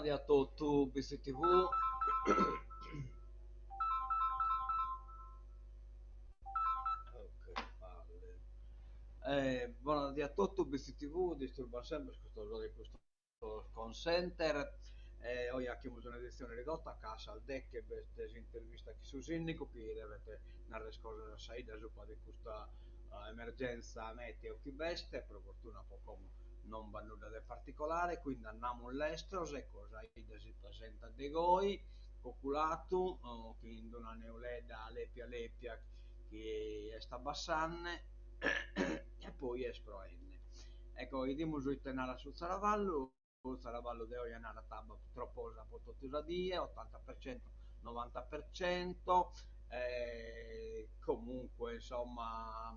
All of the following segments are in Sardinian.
die a totu, BCTV. Bona die a totu, BCTV, disturban semper custos custos call center. Oe 'achimus un'editzione ridotta ca a sas deche b'est s'intervista chin su sìndicu chi devet narrer cosas a sa 'idda supra de custa emergentza meteo chi b'est, pro fortuna pro como non b'at nudda de particolare, quindi andamus lestros, ecco sa 'idda si presentat de goi, Cuculatu chin d'una neuledda lepia lepia chi est abbassande e poi est proende. Ecco, 'idimus ite narat su Zaravallu, Su Zaravallu de oje narat abba troposa po totu sa die, otanta per cento, novanta per cento, comunque insomma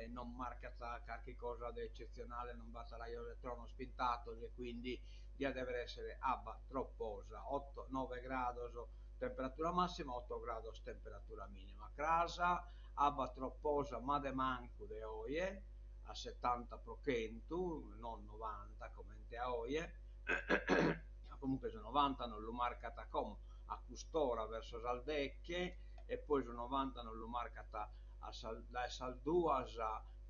non marcat carchi cosa de eccetzionale, non b'at rajos e tronos pintados e quindi diat dever essere abba troposa, otto nove grados temperatura massima, otto grados temperatura minima. Cras abba troposa ma de mancu de oje, a setanta pro chentu, non novanta comente a oje, comunque su novanta non lu marcat como a cust'ora verso sas deche e poi su novanta non lu marcat a sas dae sas duas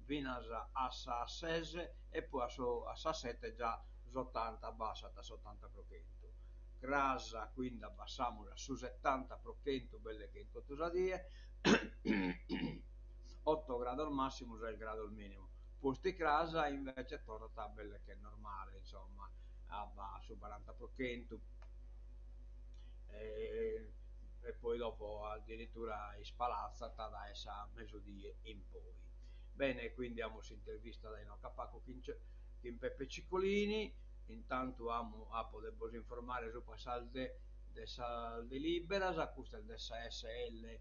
finas a sas ses e poi a su a sas sete già s'otanta abbassat a s'otanta pro chentu. Cras quindi abbassamus a su setanta pro chentu belle che in totu sa die Otto grados massimu, ses grados minimu. Pusti cras invece torrat belle che normale, insomma, abba a su baranta pro chentu e e poi dopo addirittura ispalatzat dae sa mesudie in poi. Bene, quindi amus s'intervista dae inoghe a pagu chin chin Peppe Ciccolini, intantu amu apo de bos informare subra sas de de sas deliberas, custa est de sa ASL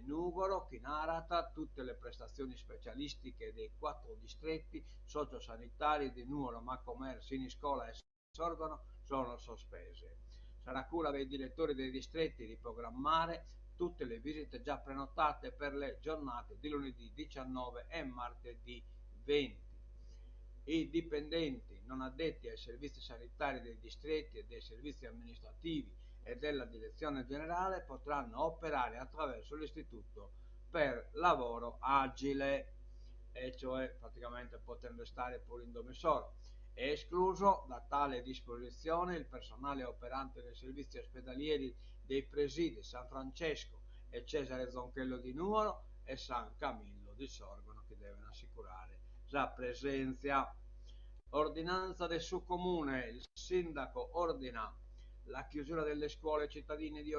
Nùgoro chi narat tutte le prestazioni specialistiche dei quattro distretti sociosanitari di Nuoro, Macomer, Siniscola e Sorgono sono sospese. Sarà cura dei direttori dei distretti riprogrammare tutte le visite già prenotate per le giornate di lunedì 19 e martedì 20. I dipendenti non addetti ai servizi sanitari dei distretti e dei servizi amministrativi e della Direzione Generale potranno operare attraverso l'Istituto per Lavoro Agile, e cioè praticamente poten restare pure in domo issoro. È escluso da tale disposizione il personale operante nei servizi ospedalieri dei presidi San Francesco e Cesare Zonchello di Nuoro e San Camillo di Sorgono chi devono assicurare sa presèntzia. Ordinanza de su Comune, il sindaco ordina la chiusura delle scuole cittadine di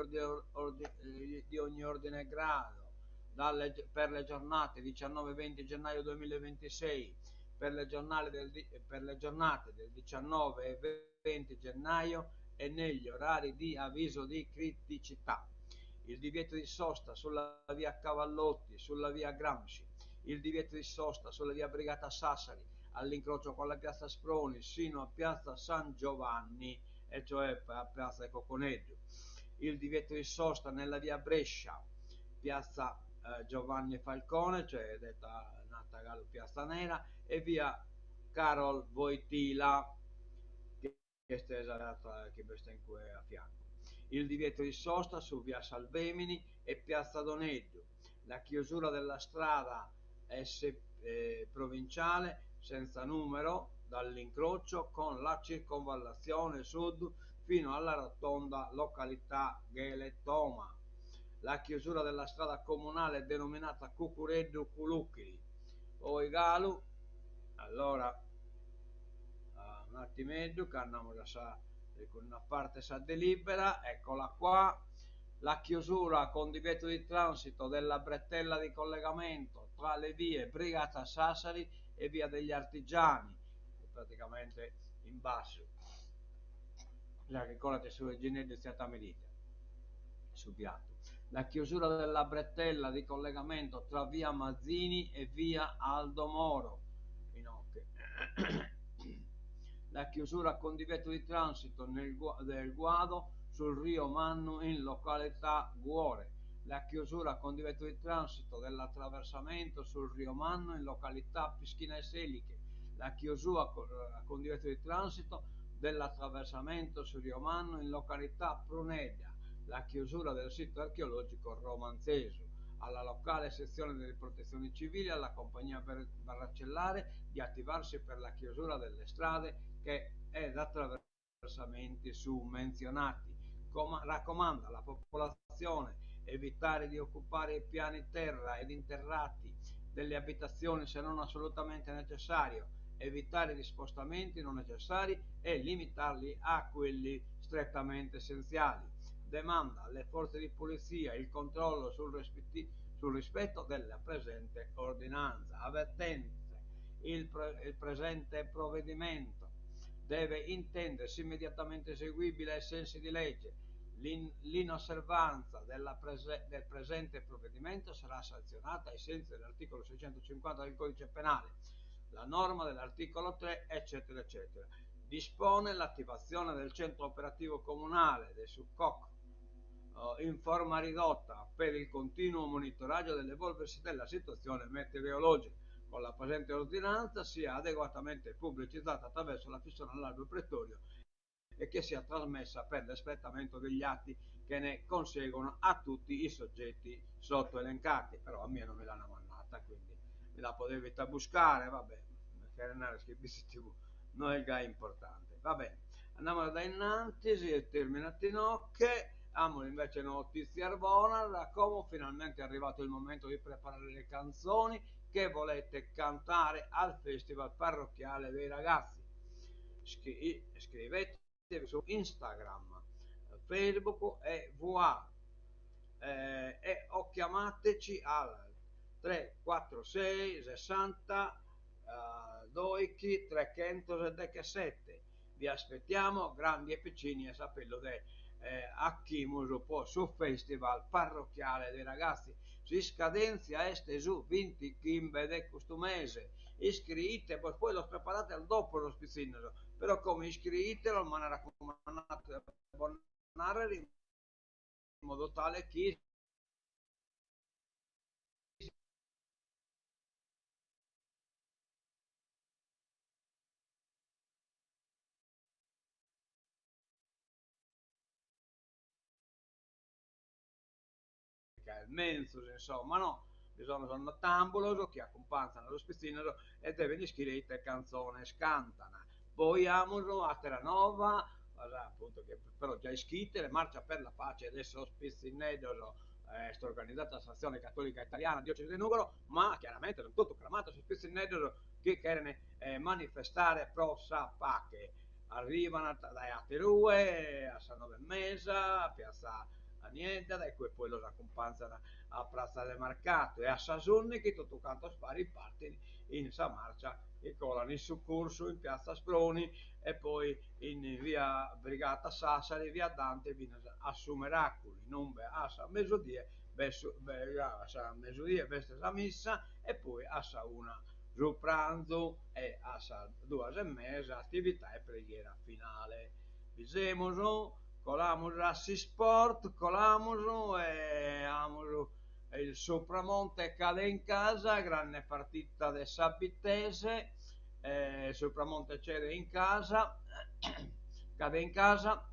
di ogni ordine e grado dalle, per le giornate 19 20 gennaio 2026, per le, del, per le giornate del 19 e 20 gennaio e negli orari di avviso di criticità. Il divieto di sosta sulla via Cavallotti, sulla via Gramsci, il divieto di sosta sulla via Brigata Sassari, all'incrocio con la piazza Sproni, sino a piazza San Giovanni, e cioè a piazza Coconeddu. Il divieto di sosta nella via Brescia, piazza eh, Giovanni Falcone, cioè detta nata Gallo Piazza Nera, e via Karol Wojtyla, che est sa chi b'est in cue a fiancu. Il divieto di sosta su via Salvemini e piazza Doneddu, la chiusura della strada S eh, provinciale senza numero dall'incrocio con la circonvallazione sud fino alla rotonda località Gheletoma, la chiusura della strada comunale denominata Cucureddu Culuchiri. Poi galu, allora, un attimeddu ca andamus a sa cun una parte sa delibera, eccola qua, la chiusura con divieto di transito della bretella di collegamento tra le vie Brigata Sassari e via degli Artigiani, praticamente in bassu, sa chi colat su Regineddu Tziata Melita, su viatu. La chiusura della bretella di collegamento tra via Mazzini e via Aldo Moro, inoghe. La chiusura con divieto di transito nel, del guado sul Rio Mannu in località Guore. La chiusura con divieto di transito dell'attraversamento sul Rio Mannu in località Pischina e Seliche. La chiusura con divieto di transito dell'attraversamento su Rio Mannu in località Prunedda, la chiusura del sito archeologico Romanzesu. Alla locale sezione di protezione civile e alla compagnia barracellare di attivarsi per la chiusura delle strade che ed attraversamenti summenzionati. Raccomanda alla popolazione evitare di occupare i piani terra ed interrati delle abitazioni se non assolutamente necessario, evitare gli spostamenti non necessari e limitarli a quelli strettamente essenziali. Demanda alle forze di polizia il controllo sul rispetto della presente ordinanza. Avvertenze: il presente provvedimento deve intendersi immediatamente eseguibile ai sensi di legge. L'inosservanza del presente provvedimento sarà sanzionata ai sensi dell'articolo 650 del codice penale, la norma dell'articolo 3, eccetera, eccetera. Dispone l'attivazione del centro operativo comunale del SUCOC in forma ridotta per il continuo monitoraggio dell'evolversi della situazione meteorologica. Con la presente ordinanza sia adeguatamente pubblicizzata attraverso la fissione all'albo pretorio e che sia trasmessa per l'espletamento degli atti che ne conseguono a tutti i soggetti sottoelencati. Però a me non me l'hanno mandata, quindi me la potevi buscare, vabbè, che non è gai importante. Va bene, andiamo da innanzi, si è terminato in ocche. Amo invece notizie Arbona, da Como finalmente è arrivato il momento di preparare le canzoni che volete cantare al Festival Parrocchiale dei Ragazzi. Scrivetevi su Instagram, Facebook e VA e o chiamateci al 346 60 12 317. Vi aspettiamo, grandi e piccini, e sapello de achimus po su Festival Parrocchiale dei Ragazzi. S'iscadenzia est su 25 de custu mese. Iscriite, poi los preparate al dopo los pitzinnos, però come iscriitelo in maniera raccomandata in modo tale che il menzus, insomma, no? Bisogna sono tambulos che accompagnano lo spizzino e deve iscrivere ite canzone cantana. Poi amus a Terranova, appunto, che però già iscritte, le marcia per la pace adesso spizzineddos, è organizzata l'Associazione Cattolica Italiana Diocesi di Nugoro, ma chiaramente non tutto cramato su spizzineddos che cherene manifestare pro sa pache. Arrivano dai Aterue a San Nove e Mesa, a Piazza Aniedda, da cui poi los accompagnano a Piazza del Mercato e a Sasunni, che tutto quanto spari parti in sa marcia e colano in soccorso in Piazza Sproni e poi in via Brigata Sassari, via Dante, fino a Sumeraculi, non be a San Mesodie, verso, be, a San Mesodie, verso sa missa e poi a sa una su pranzo e a sa duas e mesa attività e preghiera finale. Bisemus, colamus a s'isport, colamus e amus il Supramonte cade in casa, grande partita de sa Bittese, Supramonte cede in casa, cade in casa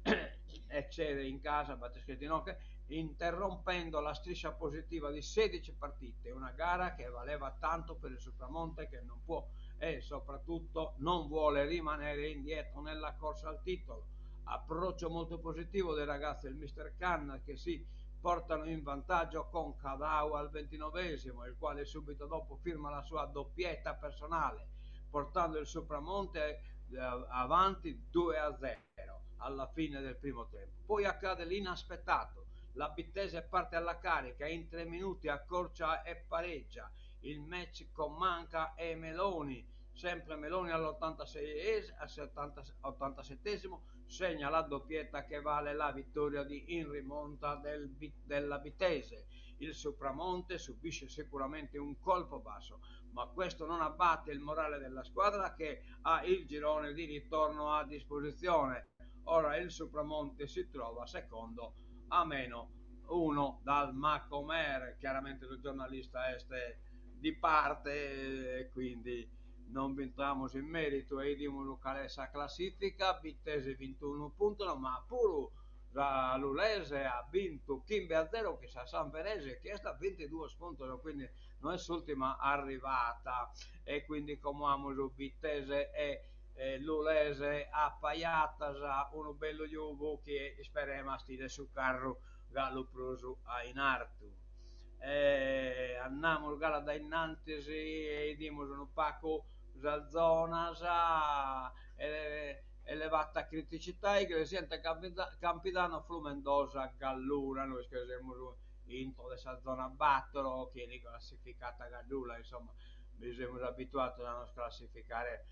e cede in casa, batte scritto in occhio, interrompendo la striscia positiva di 16 partite, una gara che valeva tanto per il Supramonte che non può e soprattutto non vuole rimanere indietro nella corsa al titolo. Approccio molto positivo dei ragazzi del mister Canna che si portano in vantaggio con Cadau al 29esimo, il quale subito dopo firma la sua doppietta personale, portando il Supramonte avanti 2-0 alla fine del primo tempo. Poi accade l'inaspettato, la Bittese parte alla carica, in 3 minuti accorcia e pareggia il match con Manca e Meloni, sempre Meloni al 87esimo segna la doppietta che vale la vittoria di in rimonta della Bittese. Il Supramonte subisce sicuramente un colpo basso, ma questo non abbatte il morale della squadra che ha il girone di ritorno a disposizione. Ora il Supramonte si trova secondo a meno 1 dal Macomer. Chiaramente il giornalista è di parte, quindi Non b'intramus in meritu e 'idimus cale est sa classifica, Bittese bintunu puntos, ma puru sa Lulese at bintu chimbe a zero chin sa Sanverese chi est a bintiduos puntos, quindi no est s'ultima arrivata e quindi como amus Bittese e Lulese apaiatas, unu bellu giugu chi isperemas tiret su carru galu prus a in artu. E andamus galu a dae innantis e 'idimus unu pagu sas zonas elevata criticità, Iglesiente Campidano Flumendosa Gallura, nois che semus intro de sa zona battoro chi 'enit classificata Gaddura, insomma bi semus abituados a nos classificare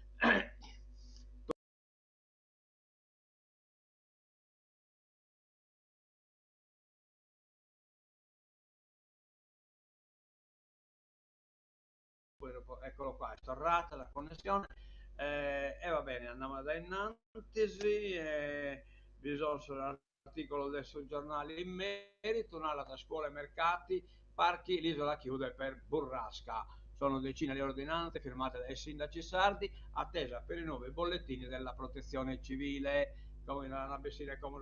Eccolo qua, est torrata la connessione e va bene, andamus a dae innantis e bi sono sos articolos de su giornale in merito, narat scuole, mercati, parchi, l'isola chiude per burrasca. Sono decine le ordinanze firmate dai sindaci sardi, attesa per i nuovi bollettini della protezione civile. Como an a bessire como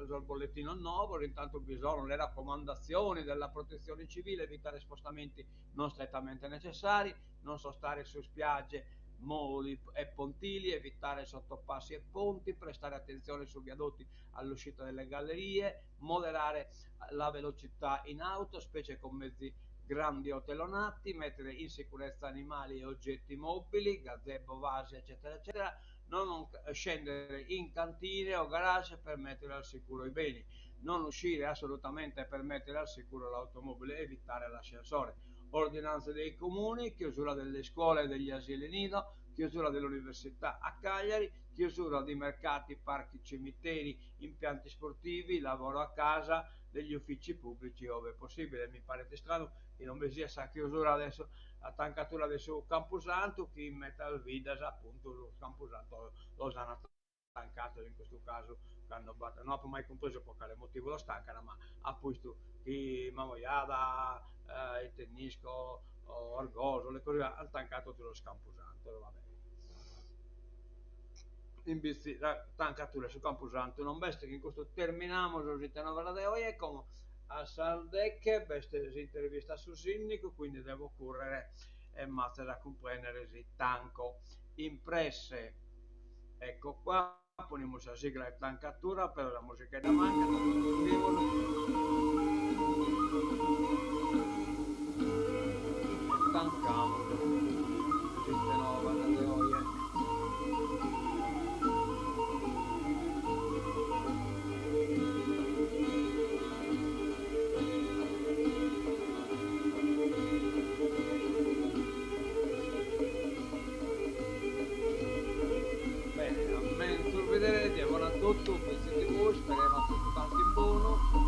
sos bollettinos novos, intantu bi sono le raccomandazioni della protezione civile, evitare spostamenti non strettamente necessari, non sostare su spiagge, moli e pontili, evitare sottopassi e ponti, prestare attenzione su viadotti all'uscita delle gallerie, moderare la velocità in auto, specie con mezzi grandi o telonati, mettere in sicurezza animali e oggetti mobili, gazebo, vasi, eccetera, eccetera, non scendere in cantine o garage per mettere al sicuro i beni, non uscire assolutamente per mettere al sicuro l'automobile, evitare l'ascensore. Ordinanze dei comuni, chiusura delle scuole e degli asili nido, chiusura dell'università a Cagliari, chiusura di mercati, parchi, cimiteri, impianti sportivi, lavoro a casa, degli uffici pubblici ove possibile. Mi pare strano che non vi sia sa chiusura adesso, la tancatura de su campusantu, chi in metas biddas appuntu su campusantu los an tancados in custu casu cando b'at, no apo mai cumpresu pro cale motivu los tancan, ma apo 'istu chi Mamoiada, ite nd'isco, Orgosolo e così an tancadu totu sos campusantos, va bene. In Bitzi sa tancatura 'e su campusantu non b'est, chin custu terminamus s'Ite Novas de oje e como a sas deche b'est s'intervista a su sindicu, quindi devo currere e m'atzes a cumprendere si tanco in presse. Ecco qua, ponimus sa sigla 'e tancatura, però sa musichedda mancat, l'agiunghimus. E tancamus s'Ite Novas de oje. Bene, a menzus bidere, die bona a totu, Bitzi TV, isperemus totu cantu in bonu.